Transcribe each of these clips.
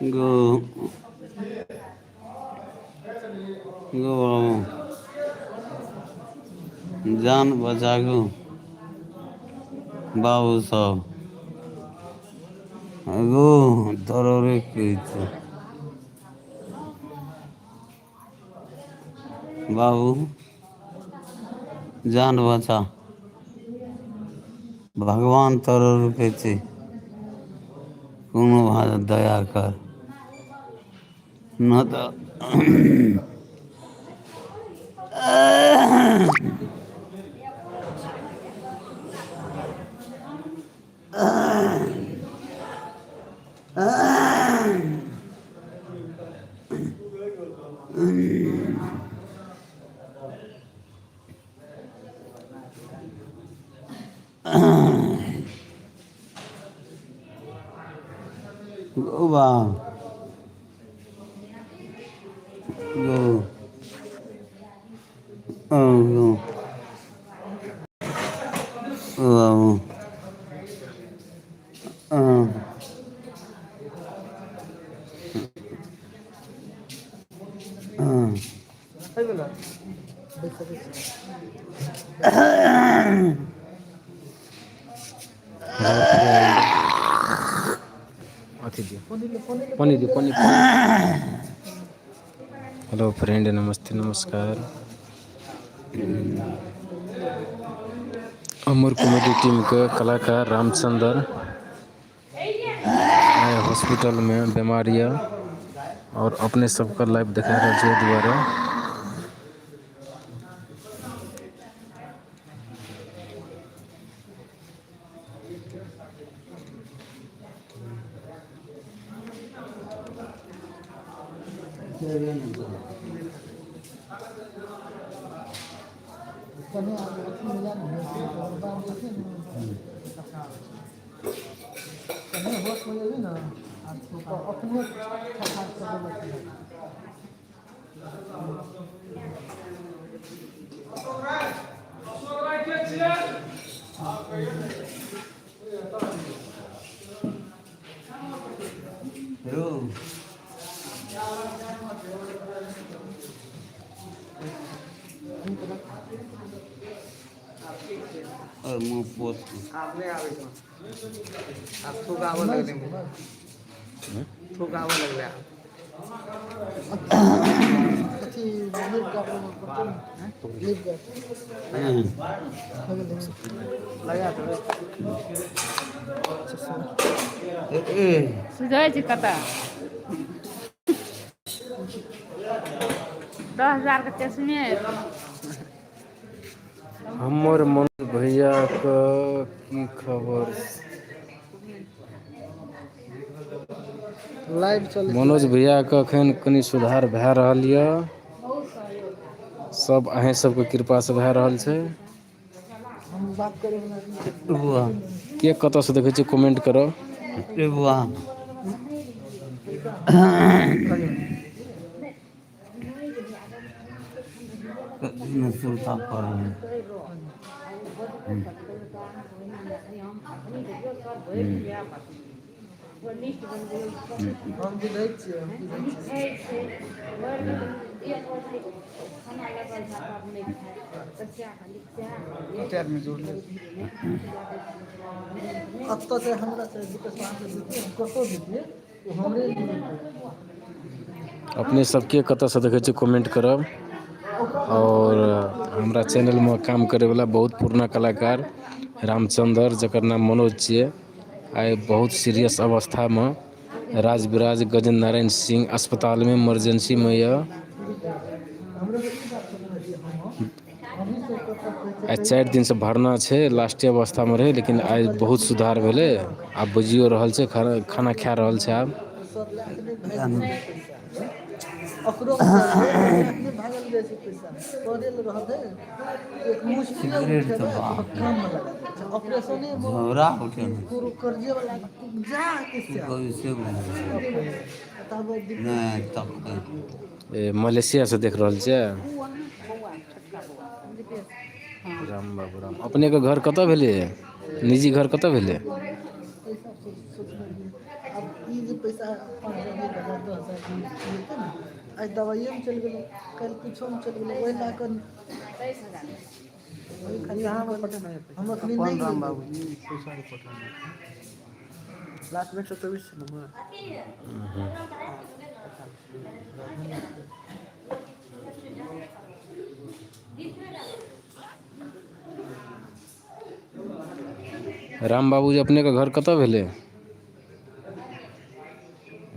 गो गो बाबू जान बचागू बाबू सब गो तोरो की छौ बाबू जान बचा भगवान तोरो रुकै छै कोनो भाँज दया कर न तऽ गो बा गो ओ गो ओ हेलो फ्रेंड, अथी दियौ, पन्नी दियौ, पन्नी। हेलो फ्रेंड, नमस्ते, नमस्कार। अमर कॉमेडी टीमके कलाकार रामचन्द्र आइ हॉस्पिटलमे बीमार यऽ आओर अपने सबके लाइव देखा रहल छी। एहि दुआरे रौ और मुँह पोस। आब नहि आबै छै, आब थूक आबऽ लगलै, थूक आबऽ लगलै आब। लगा देबै। सुझै छै कतऽ 10,000के चश्मे। हमर मनोज भैयाके की खबर? लाइव चलै छै। मनोज भैयाके एखन कनि सुधार भए रहल यऽ, सब अहें सबके कृपासँ भए रहल छै। हम बात करै। बुआ। के कतऽसँ देखै छियै, कमेंट करब। ए बुआ, कथीमे सुरता पड़ल? हम बुझै छियै, हम बुझै छियै। कते आदमी जुड़लै? एतऽ छै हमरा छै विकास, अहाँके दितियै, हम कतहु दितियै, ओ हमरे दितियै। अपने सबके कतऽसँ देखै छियै, कमेंट करब। आओर हमरा चैनलमे काम करैवला बहुत पुरना कलाकार रामचन्द्र, जकर नाम मनोज छियै, आइ बहुत सीरियस अवस्थामे राजविराज गजेन्द्र नारायण सिंह अस्पतालमे इमरजेंसीमे यऽ। आइ 4 दिनसँ भरना छै, लास्टे अवस्थामे रहै, लेकिन आइ बहुत सुधार भेलै। आब बुझियो रहल छै, खाना खा रहल छै आब। सर लए कऽ नहि भागि जाइ छै पैसा, ओकरो नहि भागल जाइ छै पैसा, करे लए रहतै एक मुश्किले। सिगरेट तऽ उठेबै बाप रे काममे लगा दै छै ऑपरेशनेमे। झोरा उठेने छै। कोनो कर्जे वला जा की के कहू से बुझै तब दिक्कत नहि छै। तकबै। ए मलेशियासँ देख रहल छियै? राम बाबू राम। अपनेके घर कतऽ भेलै? निजी घर कतऽ भेलै? पैसा सोचने रहियै आब ई जे पैसा 5,000, 1,000, 10,000 जेतै ने, आइ दवाइएमे चलि गेलै, काल्हि किछोमे चलि गेलै, ओहि लए कऽ ओहि खातिर हम अखनी अपन नहि राम लेबै। बाबूजी पैसा के पठौने लास्ट में 124 छै नंबर। राम बाबूजी, अपनेके घर कतऽ भेलै?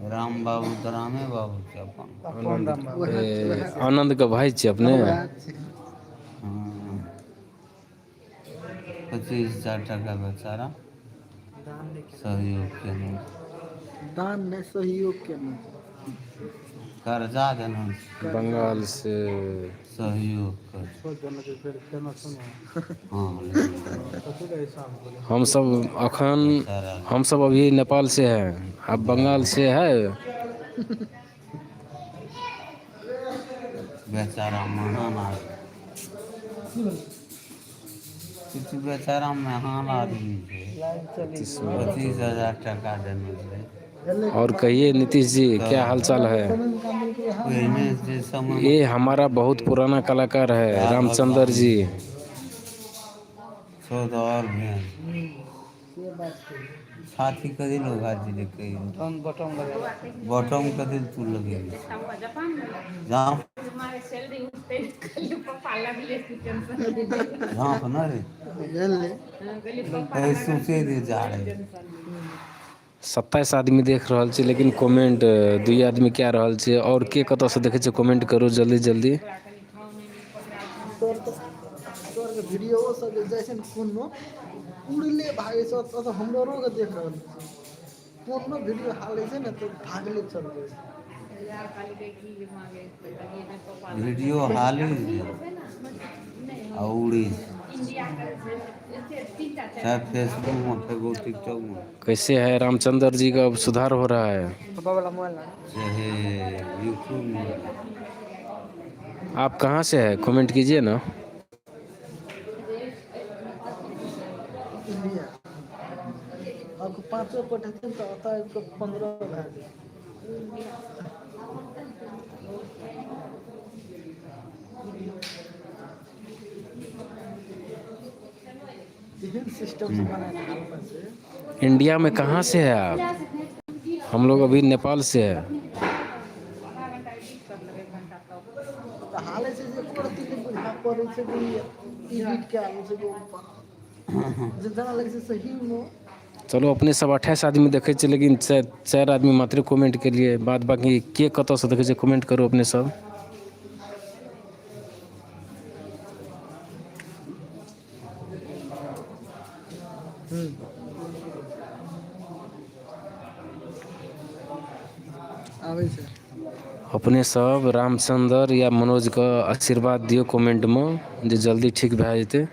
राम बाबू तऽ रामे बाबू छै अपन। अपन राम बाबू। उएह ए, उएह। आनन्दके भाय छियै अपने? उएह छै। हँ, 25,000 टाका बेचारा दान नहि केने। सहयोग केने। दान नहि, सहयोग केने। कर्जा देने छै। कर्जा। बंगाल से। सहयोग कर। सोच देना छै फेर फेमस हो। हँ, लेकिन कथी लए हिसाब बोले। हमसब अखन बेचारा हमसब अभी नेपाल से हैं, आप बंगाल से है। बेचारा महान आदमी किछु, बेचारा महान आदमी छै। लाइव चलै 30 छै। मिनट। 25,000 टाका देने छै। भेलै। और कहिए नीतीश जी, क्या तऽ हाल चाल है? समयमे काम देलकै हँ। पहिने महान जे समयमे ये हमारा बहुत पुराना कलाकार है दया रामचंद्र भगवान जी। छौ तऽ आओर भेल। हूँ, से बात छै। छाती कथी लए उघार छलै कहियो? तहन बटम लगेलक। बटम कथी लए तू लगेने छी? झाँप। झाँप न रे। भेलै। सोचे दे जा रहे। 27 आदमी देख रहल छै, लेकिन कमेंट दुइ आदमी कए रहल छै। आओर के कतऽसँ देखै छै, कमेंट करू जल्दी जल्दी। तोर तऽ तोहरके वीडियो सब जे जाइ छै ने, कोनो उड़ले भागै छै। ओतऽ हमरो के देख रहल छै, कोनो वीडियो हालै छै ने तऽ भागले चल जाइ छै। वीडियो हाली छै आ उड़ी छै, चाहे फेसबुकमे फेको, टिकटॉकमे। कैसे है रामचंद्र जी का? अब सुधार हो रहा है? पापा वाला मोबाइल ला। चाहे यूट्यूबमे। आप कहाँ से है, कमेंट कीजिए ना। इंडिया आब पाँचो पठेथिन तऽ ओतऽ आबि कऽ 15 भए जेतै। एहन सिस्टम से बनायल हालमे छै। इंडिया में कहाँ से है आप? हम लोग अभी नेपाल से है। तऽ हालै छै जे एको रत्ती नहि बुझा पड़ै छै कि एडिट कयल छै, जे जेना लगै छै सहीमे। चलो, अपने सब 28 आदमी देखै छियै, लेकिन चारि आदमी मात्र कमेंट केलिए। बाद बाकी के कतऽसँ देखै छै, कमेंट करू अपने सब। आबै छै। अपने सब रामचंद्र या मनोजके आशीर्वाद दियौ कमेंटमे जे जल्दी ठीक भए जेतै।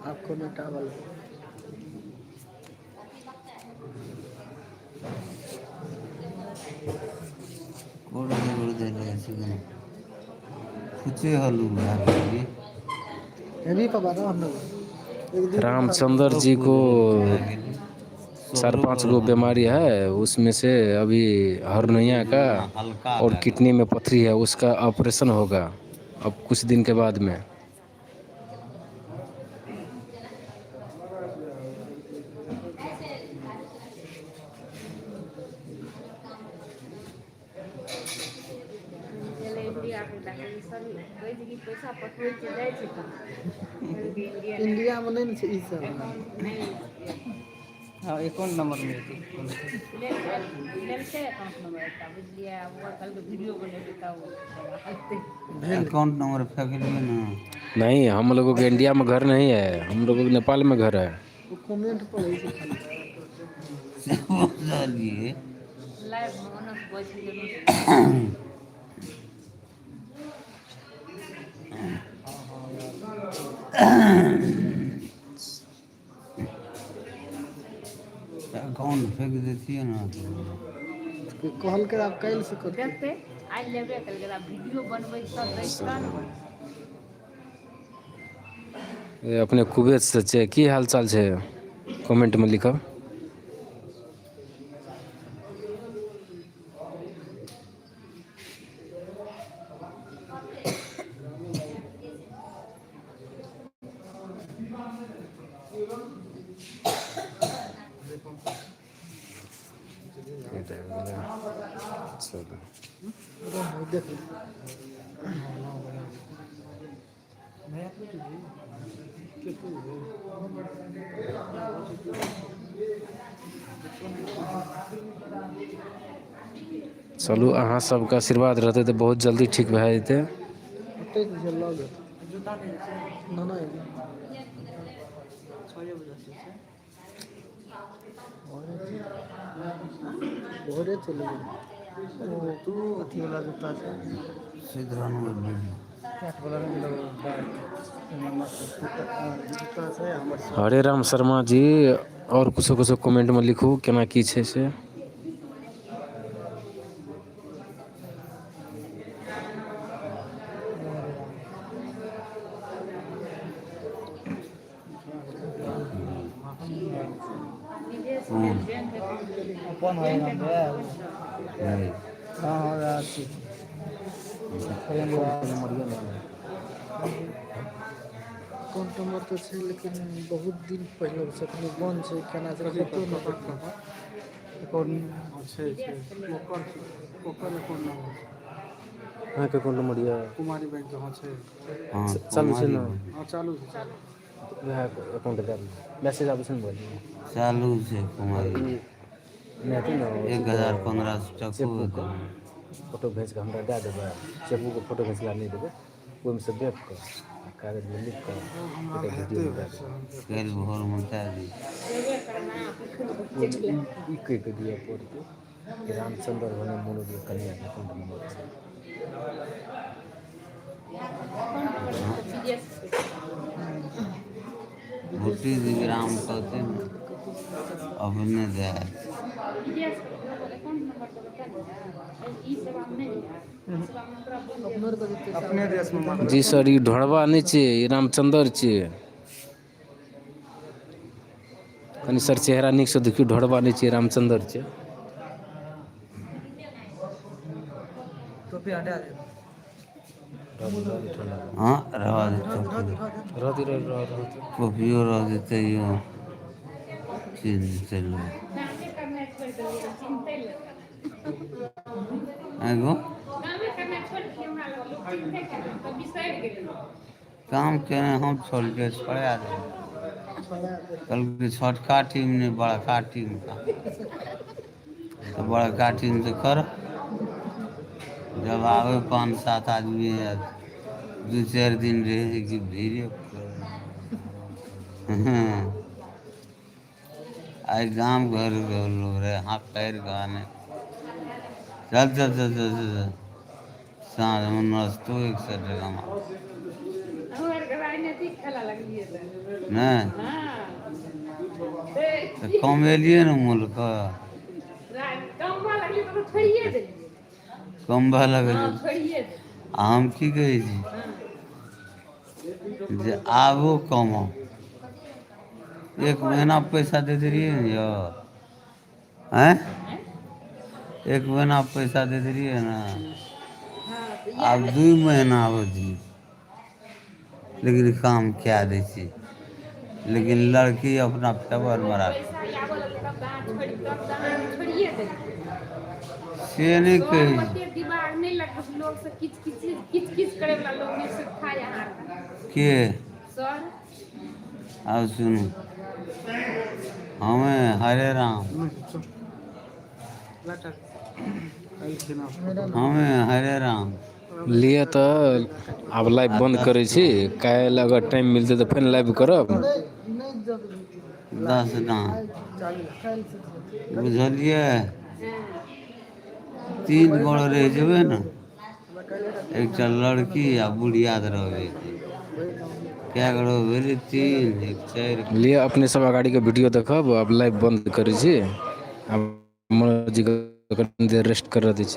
आब कमेंट आबऽ लगलै। कोन उड़ि रहै छै, फुचे हलू भए गेलियै। हेवी पापा रह न एक दू दिन। रामचंद्र सब जी को भए गेलै। चार सोहरो पाँच गो बीमारी है, उसमें से अभी हरनैया का हल्का और भए गेल। किडनी में पथरी है, उसका ऑपरेशन होगा अब कुछ दिन के बाद में। इंडिया मे नहि ने छै ई सब। हँ, एकाउंट नंबर मिलतै। भेलै। अकाउंट नंबर फेकलियै ने। नहीं, हम लोगों के इंडिया में घर नहीं है, हम लोगों के नेपाल में घर है। ओ कमेंट पढ़ै छै खाली। से बुझलियै। अकाउंट फेक दैतियै ने। देलकै, कहलकै आब काल्हि से करतै। देखतै आइ लेबे केलकै आब वीडियो बनबै सब दै तहन ए, अपने कुवैत से छै, की हाल चाल छै कमेंटमे लिखब। चलू। देख। चलू, अहाँ सबके आशीर्वाद रहतै तऽ बहुत जल्दी ठीक भए जेतै। ओतै जे लग ना ना भोरे चलि गेलै। तू अथी वाला जूता छै। सिद्धरानगर। कैट वाला नहि मिलल, जूता छै हमर। हरे राम शर्मा जी, आओर कुछो कुछो कमेंटमे लिखू, केना की छै से। अपन है नाम रे। हाँ हाँ, अच्छी। अकाउंट नंबर तऽ छै, लेकिन बहुत दिन पहिले छै, एखन बन्द छै, केना छै पतो नहि। अकाउंट छै छै ओकर ओकर अकाउंट नंबर छै। अहाँके अकाउंट नंबर यऽ? कुमारी बैंक के, हँ छै। हँ। चालू छै ने? हँ, चालू छै, चालू। वएह अकाउंट दए दियौ, मैसेज आबै छै ने मोबाइलमे। चालू छै कुमारी। ई नहि हेतै ने? 1500 टको। चेकबुकके फोटो घीच कऽ हमरा दए देबै। चेकबुकके फोटो घिचला नहि देबै, ओहिमे देख कऽ आ कागजमे लिख कऽ एकटा वीडियो दए देबै। काल्हि भोरमे दए दी। ओहिमे ई ई कहि कऽ दिअ पड़तै कि रामचन्द्र भने मनोज कन्याके अकाउंट नंबर छै। विदेश। भुट्टी जी ग्राम कहते ने, अपने दए। विदेश अकाउंट नंबर तऽ बता ने, ई सेवामे नहि है, ई सेवामे ओकरा बोल। अपनो आरके जे पैसा। अपने देशमे मरलै। जी सर, ई ढोढ़बा नहि छियै, ई रामचन्द्र छियै। कनि सर चेहरा नीकसँ देखियौ, ढोढ़बा नहि छियै, रामचन्द्र छियै। टोपी हटा दे। हँ, रह देतै। रहती रह रहती। टोपियो रह देतै, यौ चिन्ह जेतै लोक। कामे करनाइ छोड़ि देलियै, चिन्हतै लोक। एगो। कामे करनाइ छोड़ि देलियै, हमरा लग लोक चिन्हतै केना, तऽ बिसरि गेलियै। काम केने हम छोड़लियै, छोड़ा देलियै। कहलकै छोटका टीम नहि, बड़का टीम का, तऽ बड़का टीम तऽ कर। जब आबै पाँच सात आदमी, 2-4 दिन रहै कि भीड़े। हँ, आइ गाम घर लोग रहे, हाँ पैर गाने, चल चल चल चल चल चल। साँझमे नाश्तो 100 टकामे। अहूँ आरके राजनीतिक खेला लगलियै तऽ। नहि। हँ। तऽ कमेलियै ने मुल्क। कमबऽ लगलियै तऽ छोड़िए देलियै। कमबऽ हँ। लगलियै। छोड़िए देलियै। आ हम की कहै छी जे आबो कमाउ। एक महीना पैसा दैत रहियै ने यौ, आँय, एक महीना पैसा दैत रहियै ने? हँ, तऽ आब 2 महीना आबै दियौ, लेकिन काम कए दै छी, लेकिन लड़की अपना फेवरमे राख। पैसा आबऽ लगलै तब तऽ अहाँ छोड़ि, तब तऽ अहाँ छोड़िए देलियै। से नहि सर कहै छी। ओते दिमाग नहि लगबै, लोक से किच किच किच किच करे वाला लोग नहि सिखाय अहाँके। के? सर। आब सुनू, हमे हरे राम। हमे हरे राम। लिए तऽ आब लाइव बन्द करै छी। काल्हि अगर टाइम मिलतै तऽ फेर लाइव करब। नहि नहि, जल्दी। 10 दाम। काल्हि से जेतै। बुझलियै? तीन गोड़ रहि जेबै ने, एकटा लड़की आ बुढ़िया तऽ रहबे कए गोड़ भेलै? तीन, एक, चारि। लिए, अपने सब अगाड़ीके वीडियो देखब। आब लाइव बन्द करै छी। आब मनोज जीके कनी देर रेस्ट करऽ दै छै।